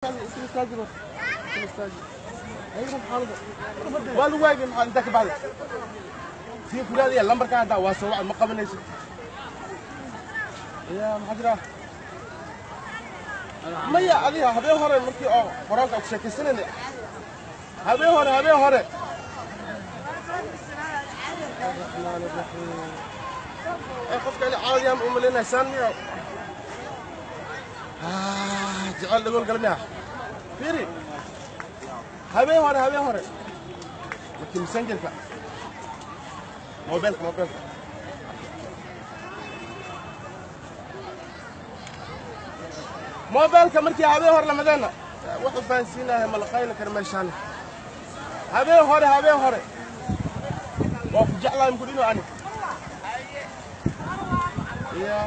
Waa lagu waayay. Maxaa intaa ka bacday sii ku raadaya lambarka hadda waa soo wacay, ma qabanaysid ya. Maxaa jira? Maya, adiga habeen hore markii oo qoraalka ku sheekaysanayna, habeen hore, habeen hore. الرحمن الرحيم. Ee qofka ani caadiyan u malaynaysaan miya? Jecel dhagool gala miya? Fiiri, habeen hore, habeen hore markii messengerka mobilka mobilka mobilka markii habeen hore lamadeena wuxuu fahansiinahay malaqayla kara meeshaan. Habeen hore, habeen hore waa ku jeclahay mkudhino ani ya.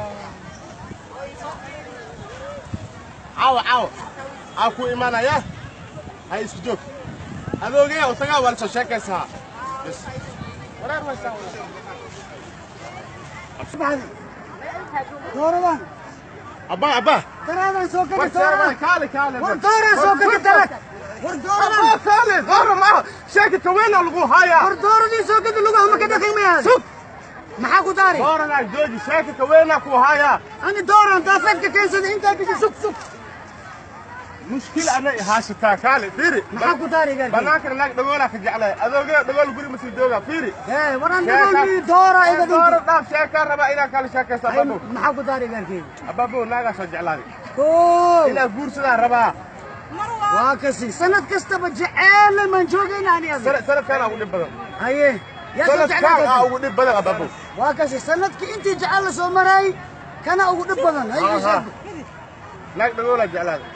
Caawa, caawa aa ku imaanaya. Hay, isku joog adoogaya u tagaa, waa la soo sheekaysaa bas. Wareer waysaa. Dooradan. Abba, abba. Daraadan soo gadi dooradan. Kaale, kaale. War dooran soo gadi daraad. War dooradan. Abba, kaale, doora maaha, sheeka kaweena lagu hayaa. War dooradii soo gadi, lugaha ma ka dhaqi mayaan? Sug. Maxaa ku daari? Dooradaa jooji, sheeka kaweena ku hayaa. Ani dooran daafeedka keensada intaa bisi. Sug, sug. Mushkil ana haysataa, kaale, fiiri. Maxaa ku daari gaarkii? Bannaankana naag dhagoolaa ka jeclahay, adoogaya dhagool guri masii jooga. Fiiri. Ee waran dhagool doora iga doora dhinti. Dhaaf, sheekaa rabaa inaa kala sheekaysto, ababo. Maxaa ku daari gaarkii? Ababo, naagaa soo jeclaaday. Koo. Inaa guursadaa rabaa. Waa kasi sanad kastaba jeceel maan joogayna ani adiga. Sanadkaanaa ugu dhib badan. Haye, yaa soo sanadkaan aa jeclaan? Ugu dhib badan, ababo. Waa kasi sanadkii intii jecel la soo maray kana ugu dhib badan. Hay. Aha. Naag dhagoolaa jeclaaday.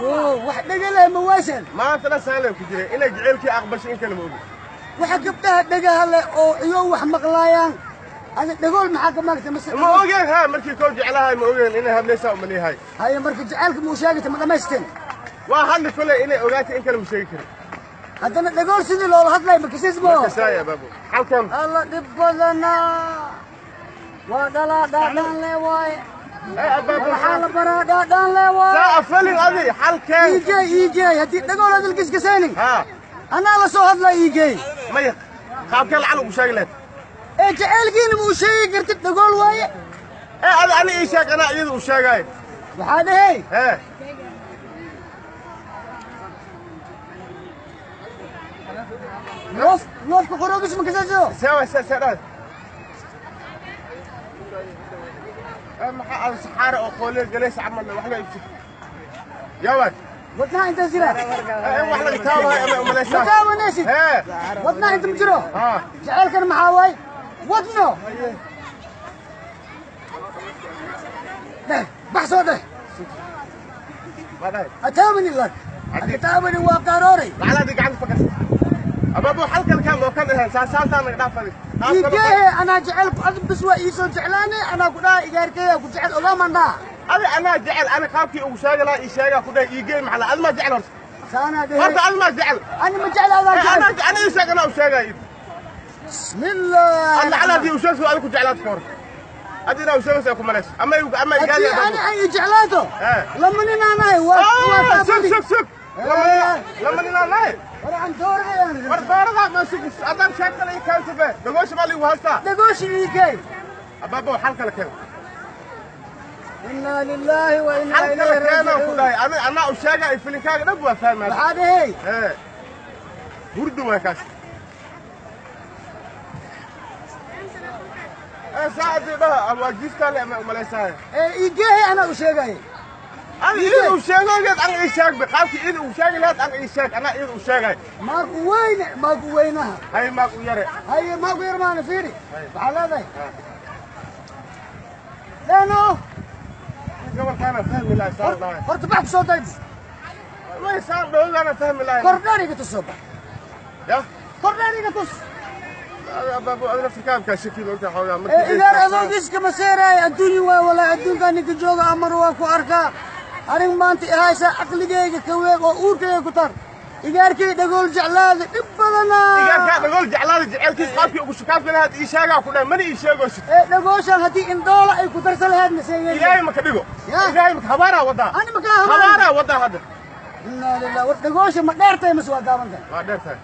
Oo wax dhegale ma waasan? Maantana saalee ku jiray inay jaceylkii aqbashay in kale ma ogi. Waxa gabdhaha dhagaha leh oo iyo wax maqlaayaan, adi dhagool maxaa ka maagtay mase? Ma ogeen ha, markii koo jeclahay ma ogeen inay hadlaysaa umaleeyahay. Haye, marka jacaylka ma u sheegata? Ma dhammaysteen? Waa hadli kole, inay ogaatay in kale ma sheegi karin. Haddana dhagool sidii loola hadlay ma kasismo? Kasaaya, ababo, halkan. Alla dhib badanaa, waa dhalaa dhaadhaan le waaye. Ee ababo, waxaa la baraa dhaadhaan le waaye. Saa afalin adi halkeen. Iigey, iigey, haddii dhagool adil kiskasaynin ha anaa la soo hadlaa, iigey. Maya, qaabkee lacag ugu sheegi lahayd? Ee jacaylkiina ma u sheegi kartid? Dhagool waaye. Ee adi ani ii sheeg, anaa iyada u sheegaayo. Waxaa dhahey. Ee loof loofka qoroogiis ma kasayso? See see see dhahay. Ee maxaa ada saxaara oo qooliya galaysa camal wax la ibsi yawaad? Wadnaha inta jira. Ee wax laga taabahay ama umalaysaa? Ma taabanaysid. Ee wadnaha inta ma jiro. Ha. Jacaylkan maxaa waaye? Wadno dheh, bax soo dheh. Ma dhahay? Ataabani lak ataabani waa qaarooray. Lacalaadii gacanta fakar, ababo, halkan kan oo kan ahayn saasaantaa naga dhaafadi. Iigeehe, anaa jecelku adig bis waa iisoo jeclaane, anaa ku dhaha igaarkeeya ku jecel ogaaman dhaha. Adi anaa jecel, ani qaabkii ugu sheegi lahaa ii sheegaa ku dhahay. Iigey, maxaa la adi maa jecel horta? Saanaa dhehe. Horta adi maa jecel? Ani ma jecla, adaa ee jecel. Anaa ani ii sheeg, anaa u sheegay. Bismillah. Ad lacalaadii u sheegso, adi ku jeclaad ka hor adi inaa u sheegayso ku malays ama ama igaadi. Haddii ani ay i jeclaato ee lama nin aan ahay waa waa. Sug, sug, sug, lama ninaa nahay. War aan doorayaan. War doorada ma sug, haddaan sheeg kale ii keento be dhagoosha baa liigu haystaa. Dhagooshi iigey. Ababo, xal kale keen. Inaa lilaahi wa inaa xal kale ilayhi keenaan ku raajicuun. dhahay ani anaa u sheegay, filinkaaga dhab waa fahmaa. Maxaa dhehey? Ee hurdu waay kaas. Ee saacadii dhaha waa jiiftaa le ama umalaysahay? Ee iigeehe, anaa u sheegay. Ani iyada u sheegogeed aniga ii sheeg be, qaabkii iyada u sheegi lahayd aniga ii sheeg, anaa iyada u sheegay. Maagu weyne, maagu weynaha. Hay, maag u yare. Haye, maagu yar maana. Fiiri, waxaa leedahay leeno. Gobolkaana fahmi lahay saan dhahay. Horta bax ku soo dayb. Way saan dhoogaana fahmi lahay. Kordhaan iga tus, soo bax. Ya. Kordhaan iga tus. Abaabo, adina afrikaankaa shaki moogtaa xoogaa. Ee igaar adoogiiska ma seeraay adduunya waay walaa adduunkaa ninka jooga amar waa ku arkaa. Anig maanta ihaysa caqligayga ka weeg oo uurkayga ku tar. Igaarkay dhagool jeclaada dhib badanaa. Igaarkaa dhagool jeclaada, jecelkiis qaabkii ugu shukaafka lahayd ii sheegaa ku dhahay, mana ii sheegoosid. Ee dhagooshan haddii indhoola ay ku darsan lahayd maseeyey? Ilaahay maka dhigo. Ya. Ilaahay maka habaaraa wadaa. Ani makaa habaarin. Habaaraa wadaa hadda. Inna lillahi war dhagoosha ma dheertahay mase waa gaaban tahay? Waa dheer tahay.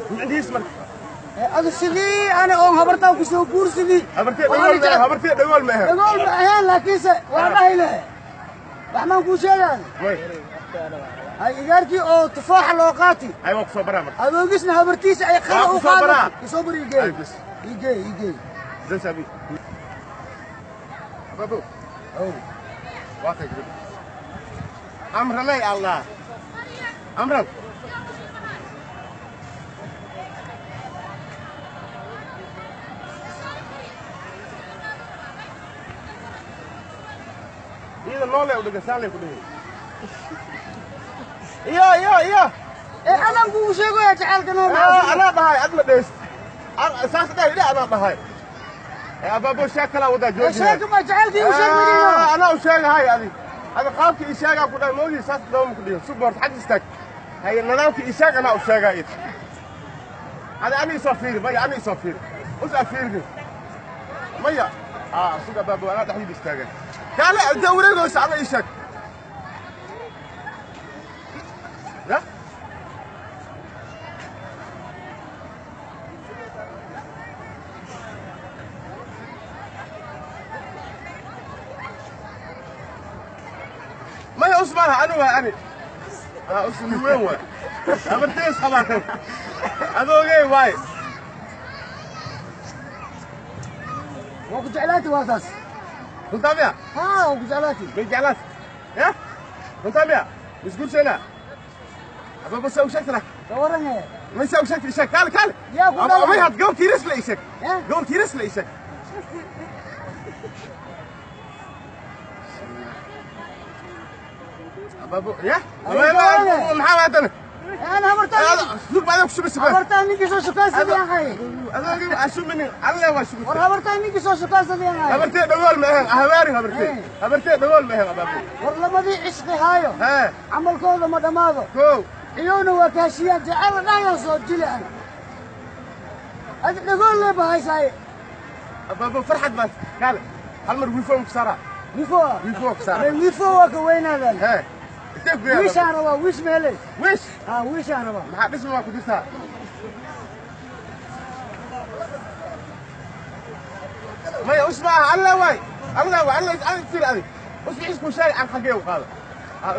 Micnihiis marka Adu sidii ana oon habartaa ku soo guursidii. Habartee dhagool ma habartee dhagool ma ahayn. Dhagool ma ahayn, laakiinse waa dhahi leh. Wax maan kuu sheegaan? May. Hay igaarkii oo tufaaxa loo qaati. Ay waa ku soo baraa marka. Adoogisna habartiisa ay qada Waa u ku soo baraa. qaadato. Isoo bari igey. Ay, bas. Igey, igey. Zan sabi. Abaabo. Ow. Waa tay gabadha. Amralay Allah. Amral. Iyada noole u dhigan saan lay ku dhihi. Iyo iyo iyo. Ee anaan kugu sheegaya jacaylka noo maxaa? Anaa dhahay ad ma dheyst. Saas dhahay dheh anaa dhahay. Ee abaabo sheeg kalaa wadaa jooji. Sheeg ma jacaylkii u sheeg madino. Anaa u sheegahay adi. Adi qaabkii ii sheegaa ku dhahay moogii saas dawma ku dhihin. Suboort xag istaag. Haye nidaamkii ii sheeg anaa u sheegaa id. Adi ani isoo fiiri maya ani isoo fiiri. Us afiirini. Maya. Sug abaabo anaa dhexdiida istaagan. Kaale intee wareegaysa alla ii sheeg. Ya? Maya usmaha anu waa ani. Usmi weyn waay. Habartees qabaa. Adoogay waay. Waa ku jeclaatay waa taas. Runtaa miya? Haa, waa ku jeclaatay. May jeclaat? Ya? Runtaa miya? Isguursanaa? Abaabo saa u sheegta lak. Ka waran ee. May saa u sheegta ii sheeg. Kaale kaale. Yaa ku dhalay. May had gabar tiiris la ii sheeg. Ya? Gabar tiiris la ii sheeg. Abaabo ya? Maxaa waa haddana? Ana habartaa. Sug baad ku shubisay. Habartaa ninkii soo shukaansaday aan hay. Adoogay aan shuminin. Alle waa shumin. War habartaa ninkii soo shukaansaday aan hay. Habartee dhagool ma ahayn. Habaari habartee. Habartee dhagool ma ahayn abaabo. War labadii cishqi haayo. Hee. Camalkooda ma dhammaado. Kow. Iyowna waa kaashiyaan jacayl dhaayaan soo jili an. Adi dhagool lee bahaysaay. Abaabo farxad baad. Kaale. Hal mar wiifo ku saaraa. Wiifo. Wiifo ku saaraa. Wiifo waa ka weynaadaan. Hee. Intee ku yaala? Wiishaan rabaa, wiish ma helay? Wiish. Haa, wiishaan rabaa. Maxaa dhisma waa ku jirtaa? Maya usma alla waay. Alla waay. Alla alla tir adi. Usma isku sheeg aan xagee u qaado.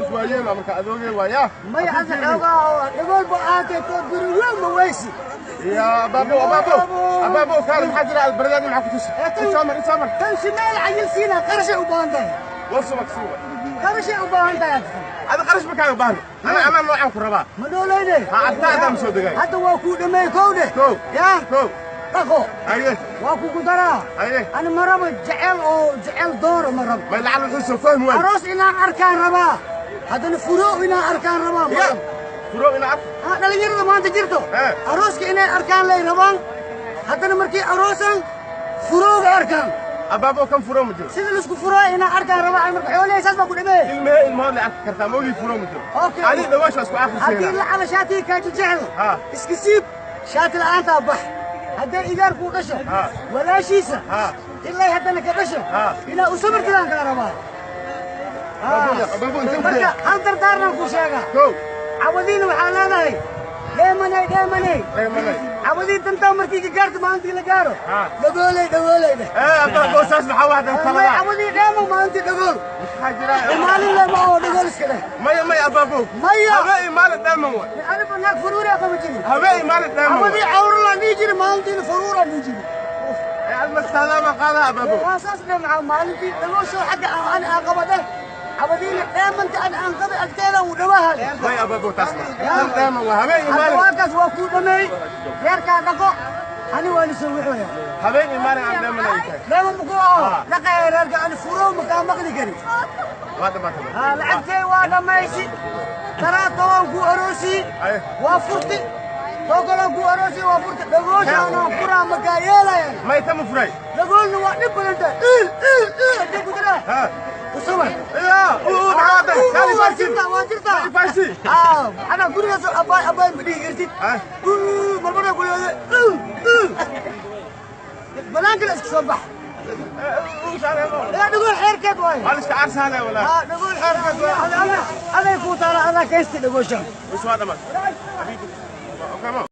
Is waayeen marka adoogay waaya. Maya adi xoogaa oo dhagool ba ahaatee too biri weyn ma weysi. Ya abaabo abaabo. Abaabo kaale maxaa jira albaradaadi maxaa ku tusi? Isoo mar isoo mar. Tan shimaal cayil siina qarashay u baahan tahay. Warsuba kasuuba. Qarashay u baahan tahay. Adi qarash ma kaaga baahno. Ana ana noocaan ku rabaa. Ma noolayne? Ha artaa adam soo degay. Hadda waa kuu dhammeey kowdhe. Kow. Yaa? Kow. Dhaqo. Haye. Waa kugu daraa. Haye. Ani ma rabo jecel oo jecel dooro ma rabo. Ma lacag wuxuu soo fahmi waay. Aroos inaan arkaan rabaa. Haddana furo inaan arkaan rabaa. Ma Ya. rabo. Furo inaan arko. Ha dhalinyarada maanta jirto. Arooska inay arkaan lay rabaan. Haddana markii aroosan furooga arkaan. Abaabo kan furo ma jiro. Sida laisku furoo inaan arkaan rabaa marka xoolahay saas baa ku dhameeyay. Ilmahe ilmahood la arki kartaa ma ogii furo ma jiro. Okay. Adi dhawaasha isku Haddii akhrisayna. lacala shaatiga kaa jejecdo. Ha. Iska siib shaati la'aantaa bax. Hadday igaar kuu dhasho. Ha. Walaashiisa. Ha. Ilaa haddana ka dhasho. Ha. Inaa u sabartidaan kaa rabaa. Abaabo intee ku Marka hal dardaarnaan kuu sheegaa. Kow. Cawadiina waxaa leedahay dheemanay dheemanay. Dheemanay. Cawadii dantaa markii ka gaarto maalintii la gaaro. Ha. Dhagooley dhagooley dheh. Abaabo saas maxaa wax dan May talada. cawadii dheemo maalintii dhagool. Maxaa jira? Maalin lema oo dhagool iska dheh. Maya maya abaabo. Maya. Habeen maalin dheeman waay. Anigu naag furuura qaba jirin. Habeen maalin dheeman waay. Cawadii cawrala dhihi jiri maalintiina furuura dhihi jiri. Almastaada ma qaada abaabo. Waa saas dheh maxaa maalintii dhagoosho xagga aan aan qaba dheh. Cawadiina dheemanta aan aan qaba agteeda uu dhawaha leh. Maya abaabo taas ma. Tan dheeman waay. Habeen Hadda maalin. waakaas waa kuu dhameey. Reerkaa dhaqo. Ani waa la soo wixaya. Habeen maalin aan dheeman ay tahay. Dheeman muku aho. Dhaqaya reerka ani furoo makaa maqli karin. Waa dhamaatay. Haa lacagtay waa dhammaysi. Taraa toban kuu aroosi. Aye. Waa furti. Too kaloo kuu aroosi waa furti. Dhagooshaanoo furaa makaa yeelayan. May tama furay. Dhagoolna waa dhib badan tahay. Il il il haddii ku jiraa. Ha. U sabar. Ya, maxaa waday? Kaali Waa farsi. jirtaa waa jirtaa. Farsi. Haa anaa gurigaas abaay abaay ma dhihi kartid. Ah. Marmara ku leedahay. Banaanka la iska soo bax. Yaa dhagool xeerkeed waaye. Waa la iska caarsaale walaa. Haa, dhagool xeerkeed waaye. Aday kuu taala, adaa kaysta dhagooshan. Bas waa dhamaad. Habiibi. Okay, ma.